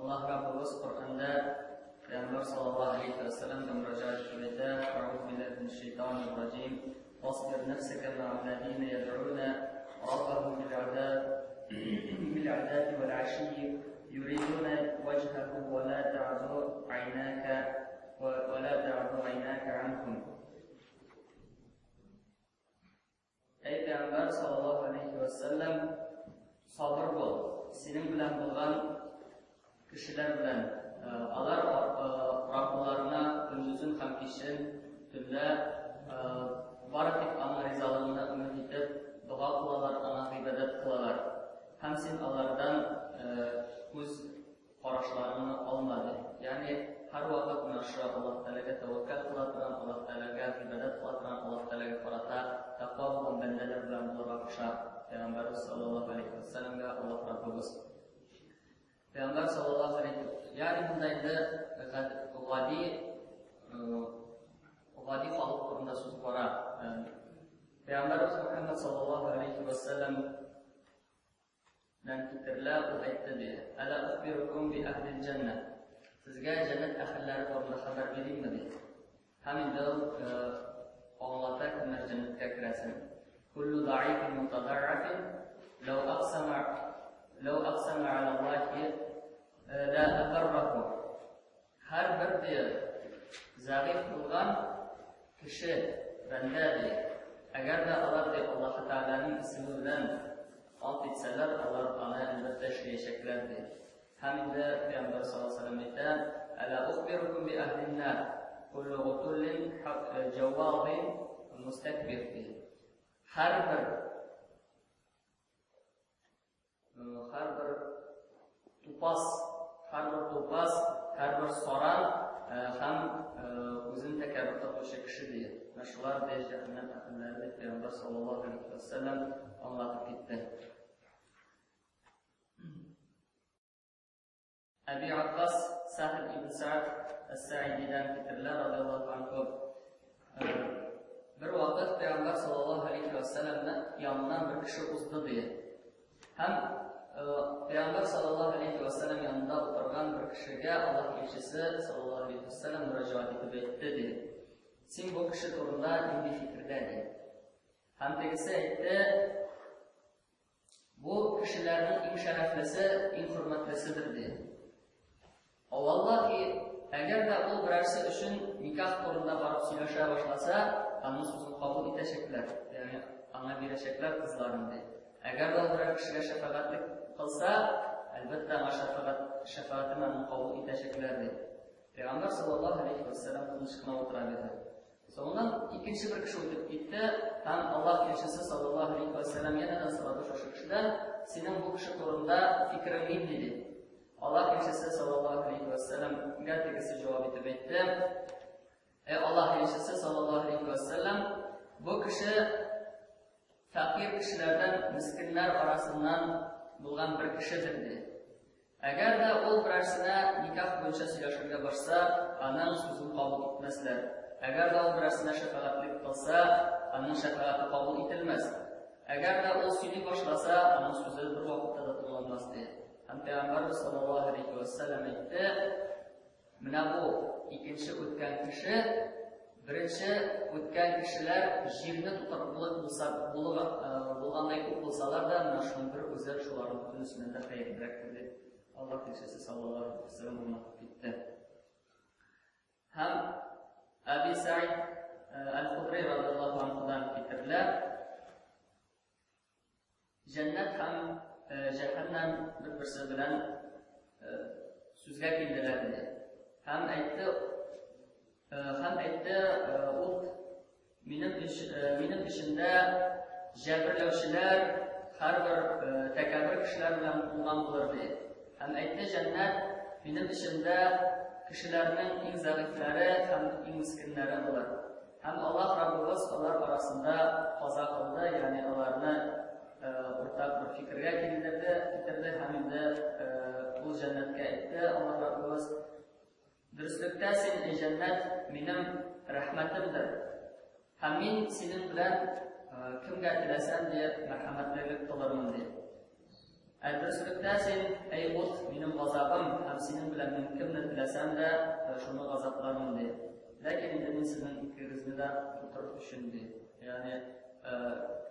Аллаһ Раббыбыз Коръәндә Пәйгамбәр саллаллаһу алейһи ва сәлләмгә мөрәҗәгать итеп әйтә: "Әгъузу биллаһи минәш шайтанир раҗим. Васбир нәфсәкә мә'аллазина яд'уна раббахум бил'адати вал ашийи юридуна ваҗһаһу ва ла та'ду айнака ва ла та'ду айнака анхум." Әй Пәйгамбәр саллаллаһу алейхи ва сәлләм, сабыр бул, синең белән булган кешеләр белән. Алар Раббыларына көндезен һәм кичен, төнлә бары тик аның ризалыгына өмет итеп, дога кылалар, аңа гыйбадәт кылалар. Һәм син алардан күз карашларыңны алма, ди. Ягъни һәрвакыт менә шушы Аллаһ Тәгаләгә тәвәккәл кыла торган, Аллаһ Тәгаләгә гыйбадәт кыла торган, Аллаһ Тәгаләгә карата тәкъва булган бәндәләр белән булырга куша Пәйгамбәрбез саллаллаһу алейһи ва сәлләмгә Аллаһ Раббыбыз. Пәйгамбәр саллаллаһу алейһи, ягъни монда инде гади гади халык турында сүз бара. Пәйгамбәрбез Мөхәммәд саллаллаһу алейһи ва сәлләм Нән китерелә, ул әйтте ди, Әлә ухбирукум би әһлил җәннә. Сезгә җәннәт әһелләре турында хәбәр биримме ди. Һәм инде ул аңлата кемнәр җәннәткә керәсен. Куллу даифин мутадаррафин лау аксама лау аксама аля Аллахи ла абарраху. Һәрбер ди зәгыйфь булган кеше, бәндә ди, әгәр дә алар ди Аллаһы Тәгаләнең исеме белән ант итсәләр, алар аны әлбәттә эшләячәкләр ди. Һәм инде Пәйгамбәр саллаллаһу алейһи ва сәлләм әйтә, Әлә ухбирукум би әһлин нар, куллу гутуллин җаввазин мустакбир ди. Һәрбер һәрбер тупас, һәрбер тупас, һәрбер саран һәм үзен тәкәббер тотучы кеше ди. Менә шулар ди җәһәннәм әһелләре дип Пәйгамбәр саллаллаһу алейһи ва сәлләм аңлатып китте. Әби Ваккас Сахл ибн Сәгъд әс-Саидидән китерелә, радиаллаһу анһу. Бер вакыт Пәйгамбәр саллаллаһу алейхи ва сәлләмнең яныннан бер кеше узды ди. Һәм Пәйгамбәр саллаллаһу алейхи ва сәлләм янында утырган бер кешегә Аллаһ илчесе саллаллаһу алейхи ва сәлләм мөрәҗәгать итеп әйтте ди. Син бу кеше турында нинди фикердә ди? Һәм тегесе әйтте, Бу кешеләрнең иң шәрәфлесе, иң хөрмәтлеседер, ди. Валлахи, әгәр дә ул берәрсе өчен никах турында барып сөйләшә башласа, аның сүзен кабул итәчәкләр, ягъни аңа бирәчәкләр кызларын, ди. Әгәр дә ул берәр кешегә шәфәгатьлек кылса, әлбәттә, аңа шәфәгать, шәфәгатен аның кабул итәчәкләр, ди. Пәйгамбәр саллаллаһу алейһи ва сәлләм тыныч кына утыра бирде. Соңыннан икенче бер кеше үтеп китте һәм Аллаһ илчесе саллаллаһу алейһи ва сәлләм янәдән сорады шушы кешедән, синең бу кеше турында фикерең нинди дип. Аллаһ илчесе саллаллаһу алейһи ва сәлләмгә тегесе җавап итеп әйтте: Әй Аллаһ илчесе саллаллаһу алейһи ва сәлләм, бу кеше фәкыйрь кешеләрдән, мискиннәр арасыннан булган бер кешедер ди. Әгәр дә ул берәрсенә никах буенча сөйләшергә барса, аның сүзен кабул итмәсләр. Әгәр дә ул берәрсенә шәфәгатьлек кылса, аның шәфәгате кабул ителмәс. Әгәр дә ул сөйли башласа, аның сүзе бер вакытта да тыңланмас, ди. Һәм Пәйгамбәрбез саллаллаһу алейһи ва сәлләм әйтте, Менә бу икенче үткән кеше, беренче үткән кешеләр җирне тутырырлык булса, булгандай күп булсалар да, менә шуның бер үзе шуларның бөтенесеннән дә хәерлерәктер дип Аллаһ илчесе саллаллаһу алейһи ва сәлләм аңлатып китте. Һәм Әби Сәид Әл-Худри радиаллаһу анһудан китерелә. Җәннәт һәм җәһәннәм бер-берсе белән сүзгә килделәр диде. Һәм әйтте, һәм әйтте ут минем минем эчемдә җәберләүчеләр һәрбер тәкәббер кешеләр белән булган булыр ди. Һәм әйтте җәннәт минем эчемдә кешеләрнең иң зәгыйфьләре һәм иң мискиннәре булыр. Һәм Аллаһ Раббыбыз алар арасында каза кылды, ягъни аларны уртак бер фикергә килдерде, китерде һәм инде ул җәннәткә әйтте Аллаһ Раббыбыз, Дөреслектә син, эй җәннәт, минем рәхмәтемдер. Һәм мин синең белән кемгә теләсәм дә мәрхәмәтлелек кылырмын, ди. Ә дөреслектә син, әй ут, минем газабым һәм Һәм синең белән мин кемне теләсәм дә, шуны газаплармын, ди. Ләкин инде мин сезнең икегезне дә тутырыр өчен, ди. Ягъни,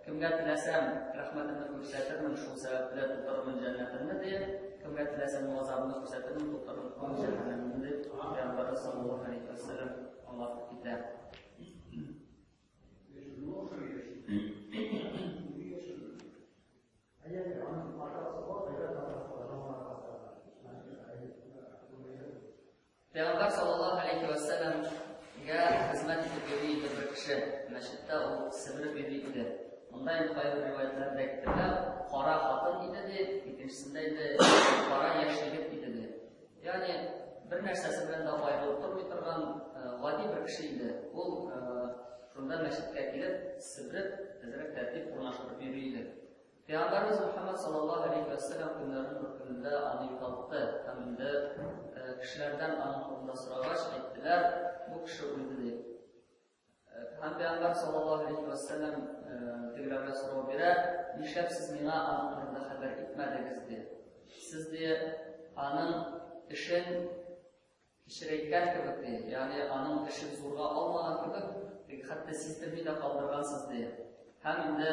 кемгә теләсәм, рәхмәтемне күрсәтермен, шул сәбәпле тутырырмын җәннәтемне, ди. Кемгә теләсәм, газабымны күрсәтермен, тутырырмын җәһәннәмне, дип, Пәйгамбәрбез саллаллаһу алейһи ва сәлләм аңлатып китә. Пәйгамбәр саллаллаһу алейхи ва сәлләмгә хезмәт итеп йөри иде бер кеше. Мәчеттә ул себереп йөри иде. Монда инде кайбер риваятләрдә әйтелә, кара хатын иде ди, икенчесендә инде кара яшь егет иде ди. Ягъни бер нәрсәсе белән дә аерылып тормый торган гади бер кеше иде. Ул шунда мәчеткә килеп, себереп, әзрәк тәртип урнаштырып йөри иде. Пәйгамбәребез Мөхәммәд саллаллаһу алейһи вә сәлләм көннәрнең бер көнендә аны югалтты һәм инде кешеләрдән аның турында сорагач, әйттеләр, бу кеше үлде дип. Һәм Пәйгамбәр саллаллаһу алейһи вә сәлләм тегеләргә сорау бирә, нишләп сез миңа аның турында хәбәр итмәдегез ди. Сез ди аның эшен кечерәйткән кебек, ди, ягъни аның эшен зурга алмаган кебек, теге хәтта сиздерми дә калдыргансыз, ди. Һәм инде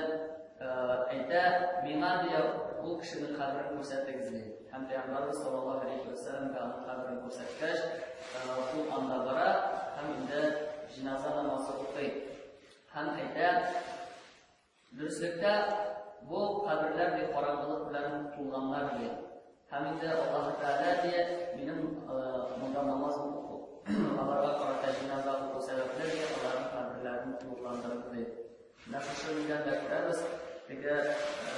әйтә, миңа, ди, ул кешенең каберен күрсәтегез, ди. Һәм Пәйгамбәрбез саллаллаһу алейһи ва сәлләмгә аның каберен күрсәткәч, ул анда бара һәм инде җиназа намазы укый. Һәм әйтә, Дөреслектә, бу каберләр, ди, караңгылык белән тулганнар, ди. Һәм инде Аллаһы Тәгалә, ди, минем монда намаз уку, аларга карата җиназа уку сәбәпле, ди, аларның каберләрен нурландырды, ди. Менә шушы нидән дә күрәбез, теге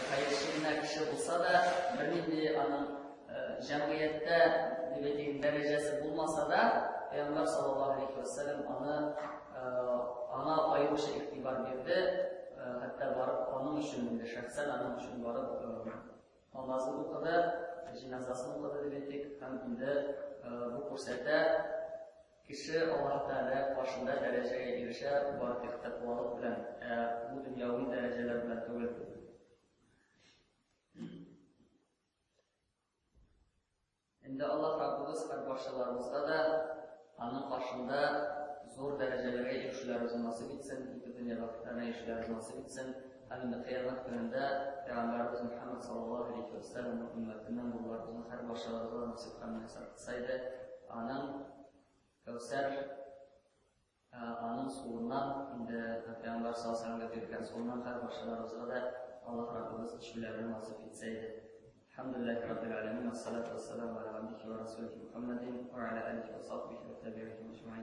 хәерче генә кеше булса да, бернинди аның җәмгыятьтә, дип әйтик, дәрәҗәсе булмаса да, Пәйгамбәр саллаллаһу алейһи ва сәлләм аны аңа аеруча игътибар бирде, хәтта барып аның өчен инде шәхсән аның өчен барып намазын укыды, җеназасын укыды дип әйтик, һәм инде бу күрсәтә, кеше Аллаһ Тәгалә каршында дәрәҗәгә ирешә бары тик тәкъвалык белән, ә бу дөньяви дәрәҗәләр белән түгел. Инде Аллаһ Раббыбыз һәрбарчаларыбызга да Аның каршында зур дәрәҗәләргә ирешүләребезне насыйп итсен, ике дөнья бәхетләренә ирешүләребезне насыйп итсен һәм инде кыямәт көнендә Пәйгамбәребез Мөхәммәд саллаллаһу алейһи ва сәлләмнең өммәтеннән булуларыбызны һәрбарчаларыбызга да насыйп һәм мөяссәр кылса иде. Аның Кәүсәр Аның суыннан, инде Пәйгамбәр саллаллаһу алейһи ва сәлләмгә бирелгән суыннан һәрбарчаларыбызга да Аллаһ Раббыбыз эчүләрне насыйп итсә иде. Әлхәмдүлилләһи раббил галәмин, вассалату вассаламу аля абдихи ва расулихи Мухаммадин ва аля алихи ва сахбихи ва табиихи әҗмәин.